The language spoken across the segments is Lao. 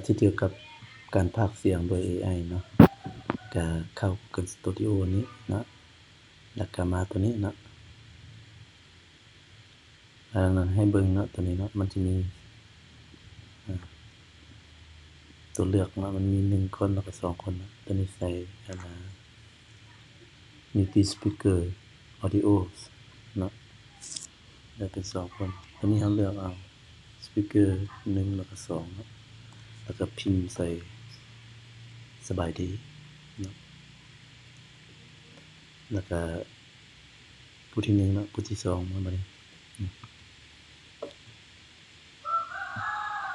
ທີ່ກ່ຽວກັບການພາກສຽງໂດຍເອໄອເນາະ, ກະເຂົ້າ Google Studio ນີ້ເນາະ, ແລ້ວກະມາໂຕນີ້ເນາະ. ຫຼັງຈາກນັ້ນໃຫ້ເບິ່ງເນາະ, ໂຕນີ້ເນາະ ມັນຈະມີ ອາ ຕົວເລືອກເນາະ, ມັນມີໜຶ່ງຄົນ ແລ້ວກະສອງຄົນເນາະ. ໂຕນີ້ໃສ່ ອັນນາ Multi Speaker Audio ເນາະ, ໄດ້ເປັນສອງຄົນ. ໂຕນີ້ເຮົາເລືອກເອົາ Speaker ໜຶ່ງ ແລ້ວກະສອງເນາະ, ແລ້ວກະພິມໃສ່ ສະບາຍດີເນາະ, ແລ້ວກະຜູ້ທີໜຶ່ງເນາະ, ຜູ້ທີສອງມາບາດນີ້.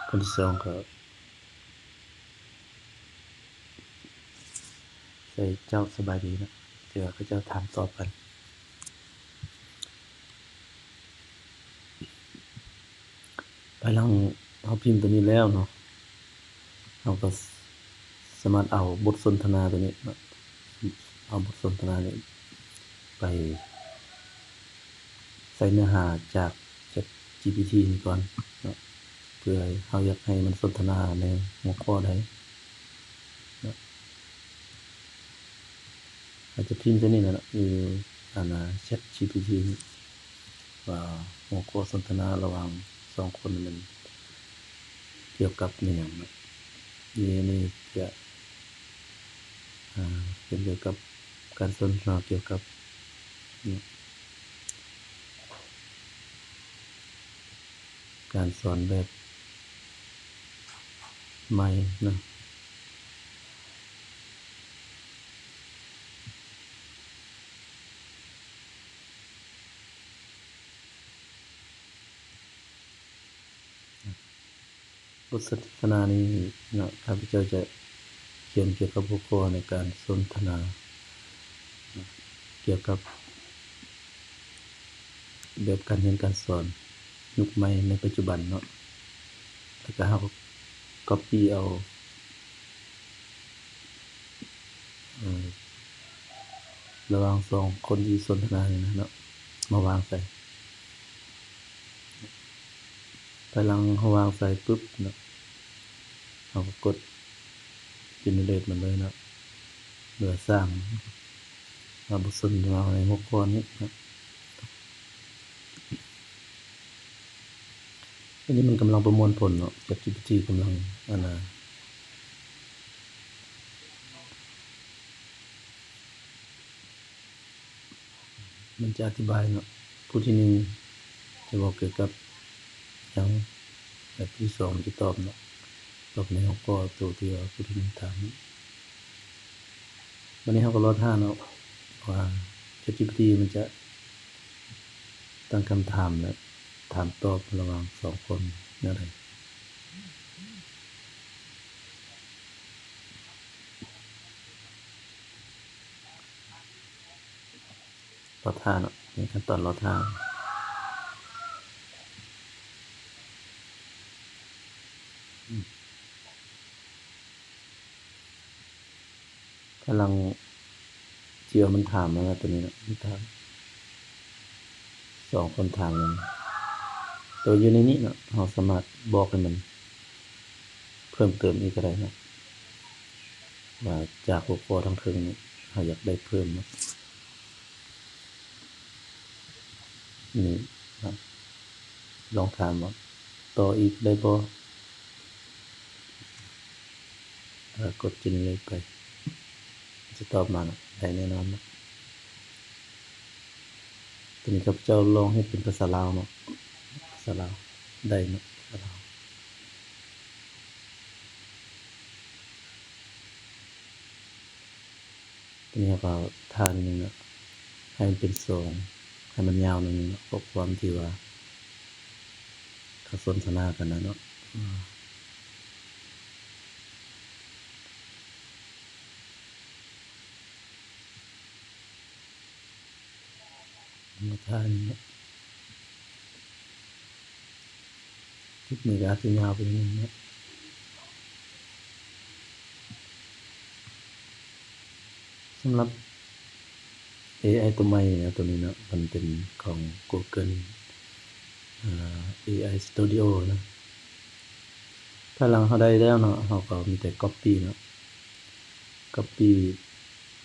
ຄົນທີສອງກໍໃສ່ເຈົ້າສະບາຍດີເນາະ, ເທື່ອເຂົາເຈົ້າຖາມຕອບກັນ. ພາຍຫຼັງເຮົາພິມໂຕນີ້ແລ້ວເນາະ, ເຮົາກໍສາມາດເອົາບົດສົນທະນາໂຕນີ້ເນາະ, ເອົາບົດສົນທະນານີ້ໄປໃສ່ເນື້ອຫາຈາກ ChatGPT ນີ້ກ່ອນເນາະ, ເພື່ອເຮົາຢາກໃຫ້ມັນສົນທະນາໃນຫົວຂໍ້ໃດເນາະ. ອາດຈະພິມໃສ່ນີ້ແຫຼະເນາະ, ຢູ່ ອັນນາ ChatGPT ນີ້ ວ່າຫົວຂໍ້ສົນທະນາລະຫວ່າງສອງຄົນນັ້ນແມ່ນກ່ຽວກັບແນວຫຍັງເນາະ. ນີ້ ນີ້ຈະ ອາ ເປັນກ່ຽວກັບການສົນທະນາກ່ຽວກັບ ການສອນແບບໃໝ່ເນາະ. ບົດສົນທະນານີ້ເນາະ, ຂ້າພະເຈົ້າຈະຂຽນກ່ຽວກັບຫົວຂໍ້ໃນການສົນທະນາ ກ່ຽວກັບແບບການຮຽນການສອນຍຸກໃໝ່ໃນປັດຈຸບັນເນາະ, ແລ້ວກະເຮົາກໍກັອບປີ້ເອົາ ເອີ ລະຫວ່າງສອງຄົນທີ່ສົນທະນານີ້ນະເນາະ ມາວາງໃສ່. ພາຍຫຼັງເຮົາວາງໃສ່ປຶບເນາະ, ເຮົາກໍກົດ generate ມັນເລີຍເນາະ, ເພື່ອສ້າງ ວ່າບົດສົນທະນາໃນຫົວຂໍ້ນີ້ເນາະ. ອັນນີ້ມັນກຳລັງປະມວນຜົນເນາະ, ChatGPT ກຳລັງ ອັນນາ ມັນຈະອະທິບາຍເນາະ, ຜູ້ທີໜຶ່ງຈະເວົ້າກ່ຽວກັບຫຍັງ ແລະ ຜູ້ທີສອງຈະຕອບເນາະ, ຕອບໃນຫົວຂໍ້ໂຕທີ່ວ່າຜູ້ທີໜຶ່ງຖາມ. ບັດນີ້ເຮົາກໍລໍຖ້າເນາະ ວ່າ ChatGPT ມັນຈະຕັ້ງຄຳຖາມ ແລະ ຖາມຕອບລະຫວ່າງສອງຄົນແນວໃດ. ລໍຖ້າເນາະ, ໃນຂັ້ນຕອນລໍຖ້າ. ກຳລັງ ທີ່ວ່າມັນຖາມມາແລ້ວ ໂຕນີ້ນະ ມັນຖາມ ສອງຄົນຖາມແລ້ວ. ແຕ່ວ່າຢູ່ໃນນີ້ເນາະ ເຮົາສາມາດບອກໃຫ້ມັນເພີ່ມເຕີມອີກກໍໄດ້ເນາະ ວ່າຈາກຫົວຂໍ້ທາງເທິງນີ້ ເຮົາຢາກໄດ້ເພີ່ມເນາະ. ນີ້ນະ ລອງຖາມວ່າ ຕໍ່ອີກໄດ້ບໍ່? ແລ້ວກົດ generate ໄປ ຈະຕອບມາເນາະ ໄດ້ແນ່ນອນເນາະ. ໂຕນີ້ຂ້າພະເຈົ້າລອງເຮັດເປັນພາສາລາວເນາະ ພາສາລາວ ໄດ້ເນາະ ພາສາລາວ. ໂຕນີ້ເຮົາກໍຖ້າໜ້ອຍໜຶ່ງເນາະ ໃຫ້ມັນເປັນສອງ ໃຫ້ມັນຍາວໜ້ອຍໜຶ່ງເນາະ ຂໍ້ຄວາມທີ່ວ່າເຂົາສົນທະນາກັນນະເນາະ. ມາຖ້ານີ້ເນາະ ຄລິບນີ້ກໍອາດຈະຍາວໄປໜ້ອຍໜຶ່ງເນາະ. ສຳລັບ ເອໄອ ຕົວໃໝ່ເນາະ ຕົວນີ້ເນາະ ມັນເປັນຂອງ Google ເອີ ເອໄອ Studio ເນາະ. ໂຕ ພາຍຫຼັງເຮົາໄດ້ແລ້ວເນາະ ເຮົາກໍມີແຕ່ກັອບປີ້ເນາະ ກັອບປີ້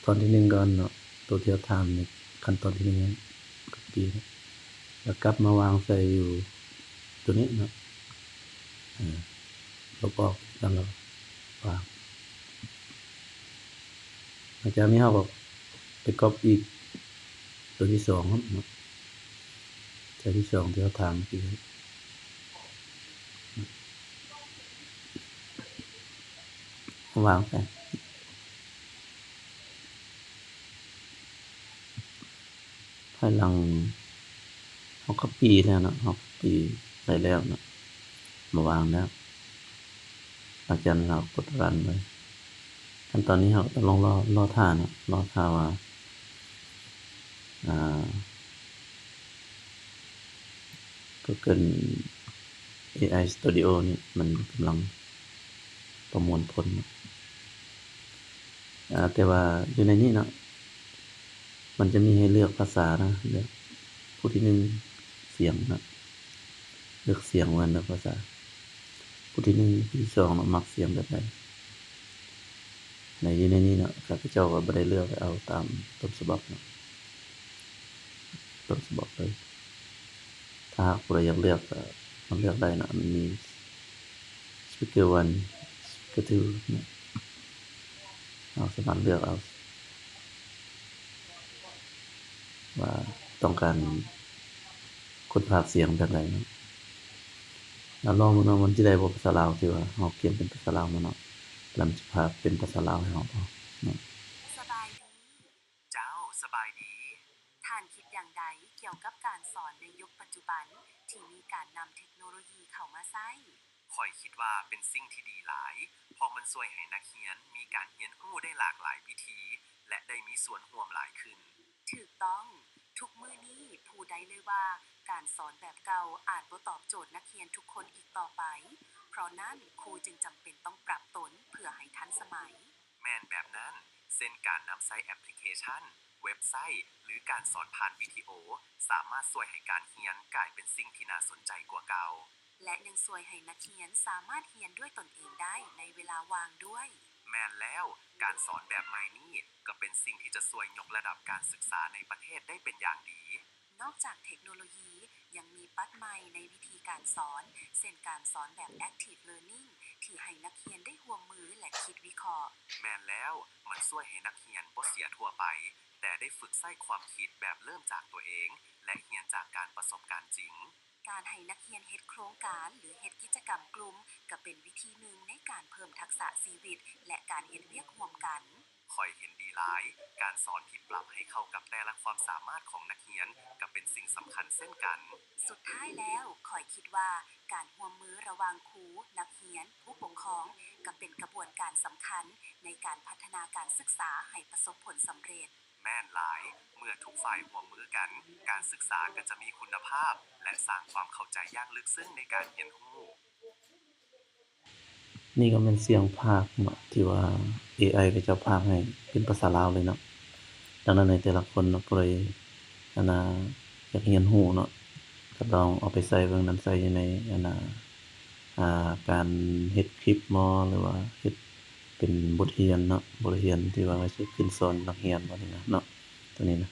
ທ່ອນທີໜຶ່ງກ່ອນເນາະ ໂຕທີ່ເຮົາຖາມນີ້ ຂັ້ນຕອນທີໜຶ່ງ ກັອບປີ້ ແລ້ວກັບມາວາງໃສ່ຢູ່ໂຕນີ້ເນາະ ອາ ລົບອອກນຳ ແລ້ວວາງ. ຫຼັງຈາກນີ້ເຮົາກໍໄປກັອບອີກໂຕທີສອງເນາະ ໂຕທີສອງທີ່ເຮົາຖາມເມື່ອກີ້ ວາງໄປ. ພາຍຫຼັງເຮົາກັອບປີ້ແລ້ວເນາະ ເຮົາກັອບປີ້ໄດ້ແລ້ວເນາະ ມາວາງແລ້ວ ຫຼັງຈາກນັ້ນເຮົາກົດຣັນເລີຍ. ຂັ້ນຕອນນີ້ເຮົາກໍຕ້ອງລໍ ລໍຖ້າເນາະ ລໍຖ້າວ່າ ອ່າ Google ເອໄອ Studio ນີ້ມັນກຳລັງປະມວນຜົນເນາະ. ອາ ແຕ່ວ່າຢູ່ໃນນີ້ເນາະ ມັນຈະມີໃຫ້ເລືອກພາສານະ ເລືອກຜູ້ທີໜຶ່ງສຽງເນາະ ເລືອກສຽງແມ່ນເລືອກພາສາ ຜູ້ທີໜຶ່ງ ຜູ້ທີສອງເນາະ ມັກສຽງແບບໃດ. ໃນ ຢູ່ໃນນີ້ເນາະ ຂ້າພະເຈົ້າກໍບໍ່ໄດ້ເລືອກ ເອົາຕາມຕົ້ນສະບັບເນາະ ຕົ້ນສະບັບເລີຍ. ຖ້າຫາກຜູ້ໃດຢາກເລືອກກໍມາເລືອກໄດ້ເນາະ ມັນມີ Speaker one Speaker two ເນາະ ເຮົາສາມາດເລືອກເອົາວ່າຕ້ອງການຄຸນພາບສຽງແບບໃດເນາະ. ລະລອງເບິ່ງເນາະ ມັນຊິໄດ້ບໍ່ພາສາລາວ ທີ່ວ່າເຮົາກຽມເປັນພາສາລາວມາເນາະ ລະມັນຊິພາບເປັນພາສາລາວໃຫ້ເຮົາບໍ່ເນາະ. ສະບາຍດີ. ເຈົ້າ ສະບາຍດີ. ທ່ານຄິດຢ່າງໃດກ່ຽວກັບການສອນໃນຍຸກປັດຈຸບັນທີ່ມີການນຳເທັກໂນໂລຢີເຂົ້າມາໃຊ້? ຂ້ອຍຄິດວ່າເປັນສິ່ງທີ່ດີຫຼາຍ ເພາະມັນຊ່ວຍໃຫ້ນັກຮຽນມີການຮຽນຮູ້ໄດ້ຫຼາກຫຼາຍວິທີ ແລະ ໄດ້ມີສ່ວນຮ່ວມຫຼາຍຂຶ້ນ. ຖືກຕ້ອງ. ທຸກມື້ນີ້ ຜູ້ໃດເລີຍວ່າການສອນແບບເກົ່າອາດບໍ່ຕອບໂຈດນັກຮຽນທຸກຄົນອີກຕໍ່ໄປ. ເພາະນັ້ນ, ຄູຈຶ່ງຈຳເປັນຕ້ອງປັບຕົນເພື່ອໃຫ້ທັນສະໄໝ. ແມ່ນແບບນັ້ນ, ເຊັ່ນການນຳໃຊ້ແອັບພລິເຄຊັນ, ເວັບໄຊ ຫຼື ການສອນຜ່ານວິດີໂອ ສາມາດຊ່ວຍໃຫ້ການຮຽນກາຍເປັນສິ່ງທີ່ໜ້າສົນໃຈກວ່າເກົ່າ. ແລະ ຍັງຊ່ວຍໃຫ້ນັກຮຽນສາມາດຮຽນດ້ວຍຕົນເອງໄດ້ໃນເວລາວ່າງດ້ວຍ. ແມ່ນແລ້ວ, ການສອນແບບໃໝ່ນີ້ກໍເປັນສິ່ງທີ່ຈະຊ່ວຍຍົກລະດັບການສຶກສາໃນປະເທດໄດ້ເປັນຢ່າງດີ. ນອກຈາກເທັກໂນໂລຢີ, ຍັງມີປັດໃໝ່ໃນວິທີການສອນ, ເຊັ່ນ ການສອນແບບ Active Learning ທີ່ໃຫ້ນັກຮຽນໄດ້ຮ່ວມມື ແລະ ຄິດວິເຄາະ. ແມ່ນແລ້ວ, ມັນຊ່ວຍໃຫ້ນັກຮຽນບໍ່ເສຍທົ່ວໄປ, ແຕ່ໄດ້ຝຶກໃຊ້ຄວາມຄິດແບບເລີ່ມຈາກຕົວເອງ ແລະ ຮຽນຈາກການປະສົບການຈິງ. ການໃຫ້ນັກຮຽນເຮັດໂຄງການ ຫຼື ເຮັດກິດຈະກຳກຸ່ມ ກໍເປັນວິທີໜຶ່ງໃນການເພີ່ມທັກສະຊີວິດ ແລະ ການເຮັດວຽກຮ່ວມກັນ. ຂ້ອຍເຫັນດີຫຼາຍ, ການສອນທີ່ປັບໃຫ້ເຂົ້າກັບແຕ່ລະຄວາມສາມາດຂອງນັກຮຽນກໍເປັນສິ່ງສຳຄັນເຊັ່ນກັນ. ສຸດທ້າຍແລ້ວ, ຂ້ອຍຄິດວ່າການຮ່ວມມືລະຫວ່າງຄູ, ນັກຮຽນ, ຜູ້ປົກຄອງ ກໍເປັນກະບວນການສຳຄັນໃນການພັດທະນາການສຶກສາໃຫ້ປະສົບຜົນສຳເລັດ. ແມ່ນຫຼາຍ, ເມື່ອທຸກຝ່າຍຮ່ວມມືກັນ, ການສຶກສາກໍຈະມີຄຸນນະພາບ ແລະ ສ້າງຄວາມເຂົ້າໃຈຢ່າງເລິກເຊິ່ງໃນການຮຽນຮູ້. ນີ້ກໍແມ່ນສຽງພາກເນາະ ທີ່ວ່າເອໄອເຂົາເຈົ້າພາກໃຫ້ເປັນພາສາລາວເລີຍເນາະ. ດັ່ງນັ້ນໃນແຕ່ລະຄົນເນາະ ຜູ້ໃດ ອັນນ່າ ຢາກຮຽນຮູ້ເນາະ ກໍລອງເອົາໄປໃຊ້ເບິ່ງນຳໃຊ້ຢູ່ໃນ ອັນນ່າ ອ່າ ການເຮັດຄລິບບໍ ຫຼືວ່າເຮັດເປັນບົດຮຽນເນາະ ບົດຮຽນທີ່ວ່າໄວ້ໃຊ້ຂຶ້ນສອນນັກຮຽນບໍນີ້ນະເນາະ ໂຕນີ້ນະ.